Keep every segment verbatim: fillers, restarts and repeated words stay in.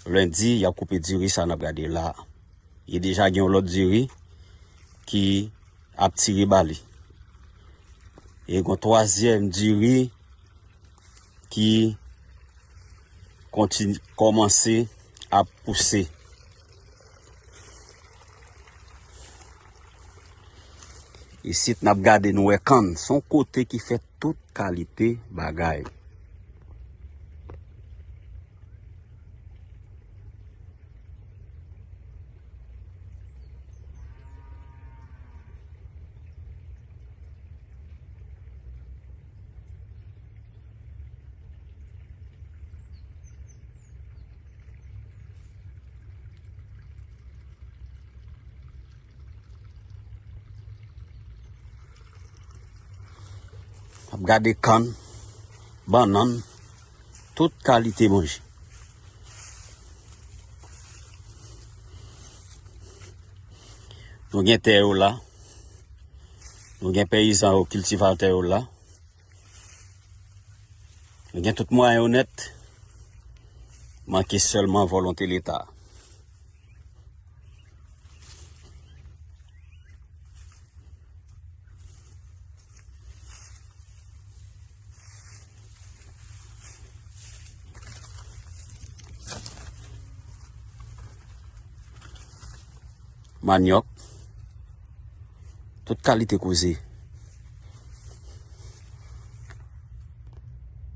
Lendi, y ap koupe diri sa n ap gade la. E deja gen yon lòt diri ki ap tire ba li. E gen yon twazyèm diri ki kontin-, kòmanse ap pouse. Isit, n ap gade, nou wè kann. Se yon kote ki fè tout kalite bagay. Ap gade kann, bannann, tout kalite manje. Nou gen tè yo la. Nou gen peyizan yo, kiltivatè yo la. Nou gen tout mwayen yo nèt. Manke sèlman volonte Leta. Manyòk, tout kalite koze.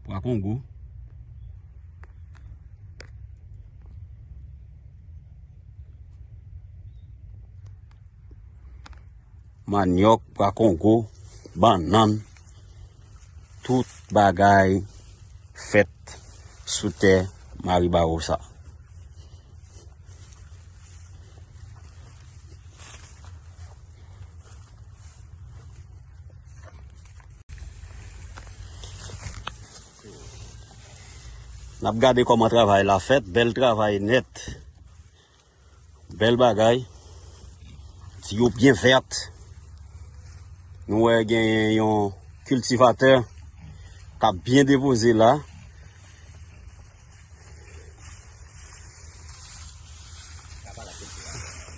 Pwa Kongo. Manyòk, pwa Kongo, bannann, tout bagay fèt sou tè Maribawo sa. N ap gade kòman travay la fèt, bèl travay nèt. Bèl bagay. Ti yo byen vèt. Nou wè genyen yon kiltivatè k ap byen depoze la.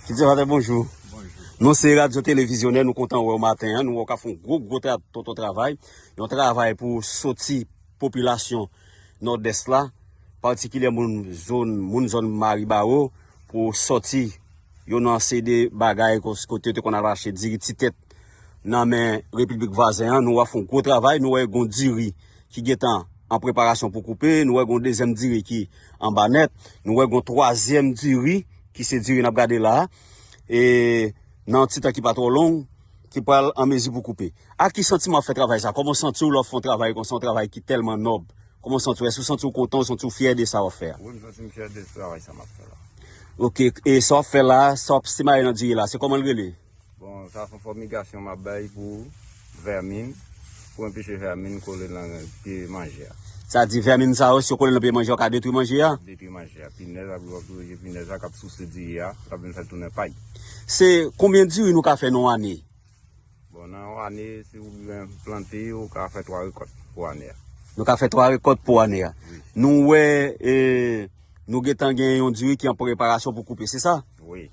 Kiltivatè, bonjou. Bonjou. Nou se Radyo Televizyonè, nou kontan wè w maten an. Nou wè w k ap fè yon gwo, gwo tra-, tonton travay. Yon travay pou soti popilasyon Nòdès la, patikilyè moun zòn, moun zòn Maribawo, pou sòti yo nan seri de bagay kos-, kote yo te konn al achte diri ti tèt nan men repiblik vwazen an. Nou wè fè yon gwo travay, nou wè gon diri ki gentan an preparasyon pou koupe, nou wè gon dezyèm diri ki anba nèt, nou wè gon twazyèm diri ki se diri n ap gade la a, e nan yon ti tan ki pa twò long, ki pral an mezi pou koupe. A ki santiman w ap fè travay sa? Kòman w santi w lè w ap fè yon travay konsa, yon travay ki tèlman nòb? Kòman w santi w? Èske w santi w kontan, w santi w fyè de sa w ap fè a? Wi, m santi m fyè de travay sa m ap fè la. Oke, e sa w ap fè la, sa w ap simaye nan diri la, se kòman l rele? Bon, sa se yon fòmigasyon m ap bay pou vèmin, pou anpeche vèmin kole nan pye manje a. Sa di vèmin sa yo, si yo kole nan pye manje a, yo ka detwi manje a? Detwi manje a. Pinèz ap, ap dirije pinèz la k ap souse diri a, k ap vin fè l tounen pay. Se konbyen diri nou ka fè nan yon ane? Bon, nan yon ane, si ou byen plante, ou ka fè twa rekòt pou ane a. Nou ka fè twa rekòt pou ane a. Wi. Nou wè, e, nou gentan gen yon diri ki an preparasyon pou koupe, se sa? Wi.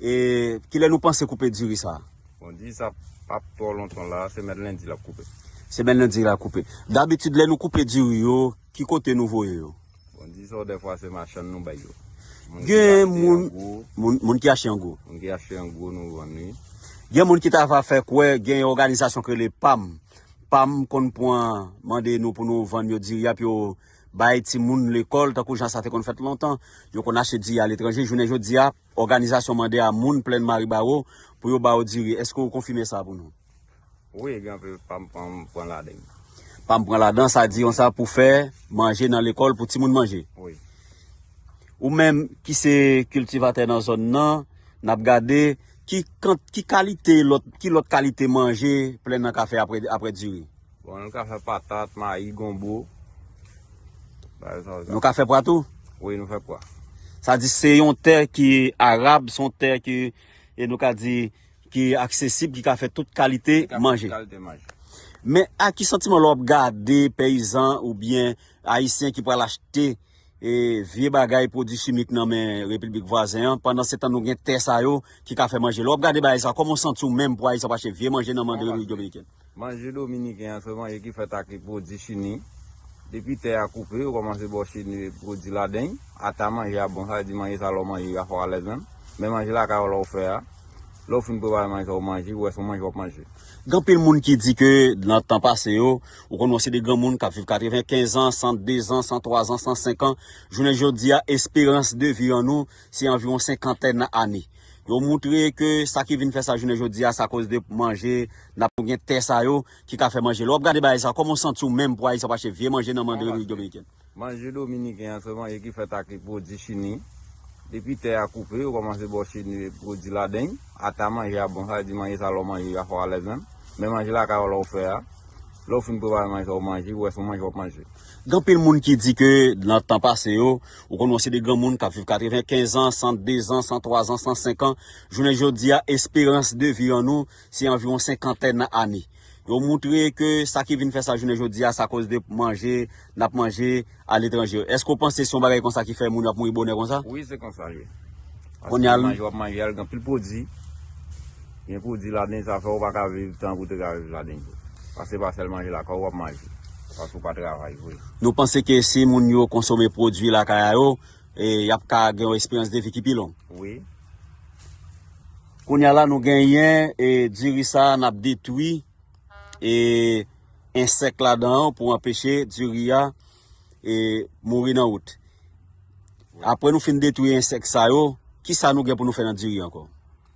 E kilè nou panse koupe diri sa? Bon, diri sa p ap twò lontan la, semèn lendi l ap koupe. Semèn lendi l ap koupe. Dabitid, lè nou koupe diri yo, ki kote nou voye yo? Bon, di sa, dèfwa se machann nou bay yo. Moun ki Gen achte moun, an gwo, moun, moun ki achte an gwo. Moun ki achte an gwo, nou vann li. Gen moun ki ta va fè kwè gen yon òganizasyon ki rele pam. Pam konn pran, mande nou pou nou vann yo diri a, pou yo bay timoun lekòl, tankou jan sa te konn fèt lontan. Yo konn achte diri aletranje. Jounen jodi a, òganizasyon mande a moun Plèn Maribawo pou yo ba yo diri. Èske w konfime sa pou nou? Wi, gen anpil pam, pam pran ladan. Pam pran ladan, sa di konsa pou fè manje nan lekòl, pou timoun manje. Wi. Ou menm ki se kiltivatè nan zòn nan, n ap gade ki kan-, ki kalite lòt, ki lòt kalite manje Plèn nan ka fè apre, apre diri? Bon, nou ka fè patat, mayi, gonbo. Bagay sa yo. Nou ka fè pwa tou? Wi, nou fè pwa. Sa di se yon tè ki arab, se yon tè ki, e nou ka di, ki aksesib, ki ka fè tout kalite manje. Ki ka fè tout kalite manje. Men a ki santiman lè w ap gade peyizan oubyen ayisyen ki pral achte e, vye bagay pwodui chimik nan men repiblik vwazen an, pandan se tan nou gen tè sa yo ki ka fè manje. Lè w ap gade bagay sa, kòman w santi w menm pou Ayiti ap achte vye manje nan men repiblik dominikèn? Manje dominiken an se manje ki fèt ak pwodui chini. Depi tè a koupe, yo kòmanse ba w chini pwodui ladan l. Ata manje a bon, sa vle di manje sa lè w manje a fè w alèz menm. Men manje lakay ou lè w fè a, lè w fin prepare manje sa w manje, ou wè se yon manje w ap manje. Gen anpil moun ki di ke nan tan pase yo, ou konn wè se de granmoun k ap viv katrevenkenz an, san de zan, san twa zan, san senk an. Jounen jodi a, esperans de vi an nou, se anviwon senkantèn ane. Yo moutre ke sa ki vin fè sa jounen jodi a, se akoz de manje, n ap gen tè sa yo ki ka fè manje. Lè w ap gade bagay sa, kòman w santi w menm pou Ayiti ap achte vye manje nan men repiblik dominikèn? Manje dominiken an se manje ki fèt ak pwodui chini. Depi tè a koupe, yo kòmanse ba w chini pwodui ladan l. Ata manje a bon, sa vle di manje sa lè w manje a fè w alèz menm. Men manje lakay ou lè w fè a, lè w fin prepare manje sa w manje, ou wè se yon manje w ap manje. Gen anpil moun ki di ke nan tan pase yo, ou konn wè se de granmoun k ap viv katrevenkenz an, san de zan, san twa zan, san senk an. Jounen jodi a, esperans de vi an nou, se anviwon senkantèn ane. Yo moutre ke sa ki vin fè sa jounen jodi a, se akoz de manje, n ap manje aletranje. Èske w panse se yon bagay konsa ki fè moun yo ap mouri bonè konsa? Wi, se konsa l ye. Kounye a l- Paske manje w ap manje a, l gen anpil pwodui. Gen pwodui ladan l, sa fè w pa ka viv tankou w te ka viv ladan l. Paske se pa sèl manje lakay ou w ap manje. Paske w pa travay vre. Nou panse ke si moun yo konsome pwodui lakay a yo, e, y ap ka gen yon esperans de vi ki pi long. Wi. Kounye a la, nou genyen, e, diri sa a, n ap detwi, e, ensèk ladan an pou anpeche diri a, e, mouri nan wout. Apre nou fin detwi ensèk sa yo, kisa nou gen pou nou fè nan diri ankò?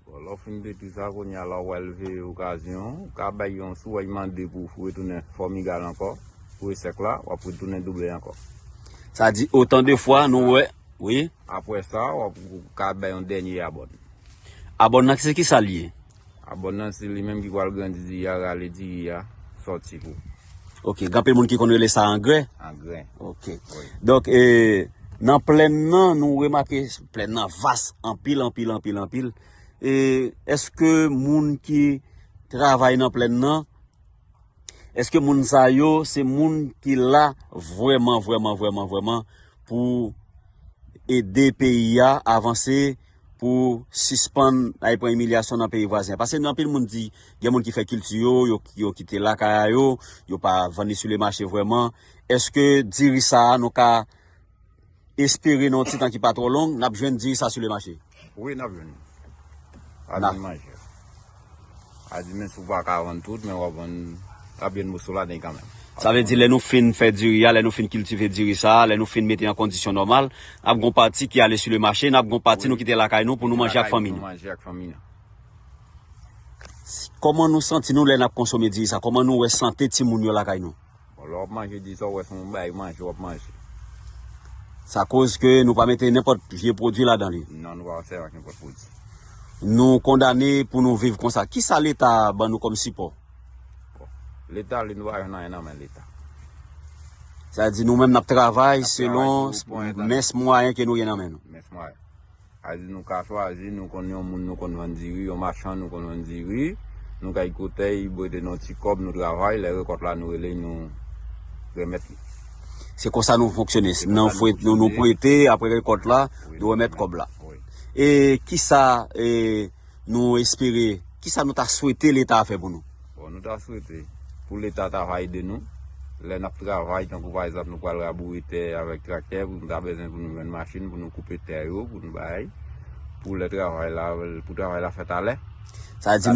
Bon, lè w fin detwi sa, kounye a la, w pral veye okazyon, ou ka bay yon, si w wè l mande pou, pou retounen fòmigal ankò, pou ensèk la, w ap retounen double ankò. Sa di, otan de fwa nou wè, wi. Apre sa, w ap, ou ka bay yon dènye abòn. Abòn nan, se kisa l ye? Abòn nan, se li menm ki pral grandi diri a, rale diri a, sòti pou. Ok, gen anpil moun ki konn rele sa angrè? Angrè. Ok. Wi. Donk, e, nan plèn nan, nou remake plèn nan vas anpil, anpil, anpil, anpil. E èske moun ki travay nan plèn nan, èske moun sa yo se moun ki la vrèman, vrèman, vrèman, vrèman pou ede peyi a avanse, pou sispann al pran imilyasyon nan peyi vwazen an? Paske gen anpil moun di, gen moun ki fè kilti yo, yo, yo kite lakay a yo, yo pa vann li sou le mache vrèman. Èske diri sa a, nou ka espere nan yon ti tan ki pa twò long, n ap jwenn diri sa sou le mache? Wi, n ap jwenn. N ap jwenn manje. A di, men si w pa ka vann tout, men w ap vann, w ap jwenn moso ladan kanmenm. Sa vle di, lè nou fin fè diri a, lè nou fin kiltive diri sa a, lè nou fin mete an kondisyon nòmal, n ap gon pati ki ale sou le mache, n ap gon pati nou kite lakay nou pou nou manje ak fanmi nou. Manje ak fanmi nou. Kòman nou santi nou lè n ap konsome diri sa? Kòman nou wè sante timoun yo lakay nou? Bon, lè w ap manje diri sa, w wè se yon bagay manje w ap manje. Sa koz ke nou pa mete nenpòt vye pwodui ladan li. Non, nou pa sèvi ak nenpòt pwodui. Nou kondane pou nou viv konsa. Kisa Leta ban nou kòm sipò? Bon, Leta, li, nou pa jwenn anyen nan men Leta. Sa di nou menm n ap travay selon mens mwayen ke nou gen nan men nou. Mens mwayen. A di nou ka chwazi, nou konn yon moun, nou konn vann diri, yon machann, nou konn vann diri. Nou kay kote, li prete nou ti kòb, nou travay, lè rekòt la, nou rele, nou remèt li. Se konsa nou fonksyone. Se konsa nou fonksyone. Nou, nou prete, apre rekòt la, nou remèt kòb la. Wi. E kisa, e, nou espere, kisa nou ta swete Leta a fè pou nou? Bon, nou ta swete pou Leta ta va ede nou. Lè n ap travay, tankou pa egzanp, nou pral raboure tè avèk traktè, pou nou ta bezwen pou nou jwenn machin, pou nou koupe tè yo, pou nou bay, pou lè travay la, pou travay la fèt alè. Sa di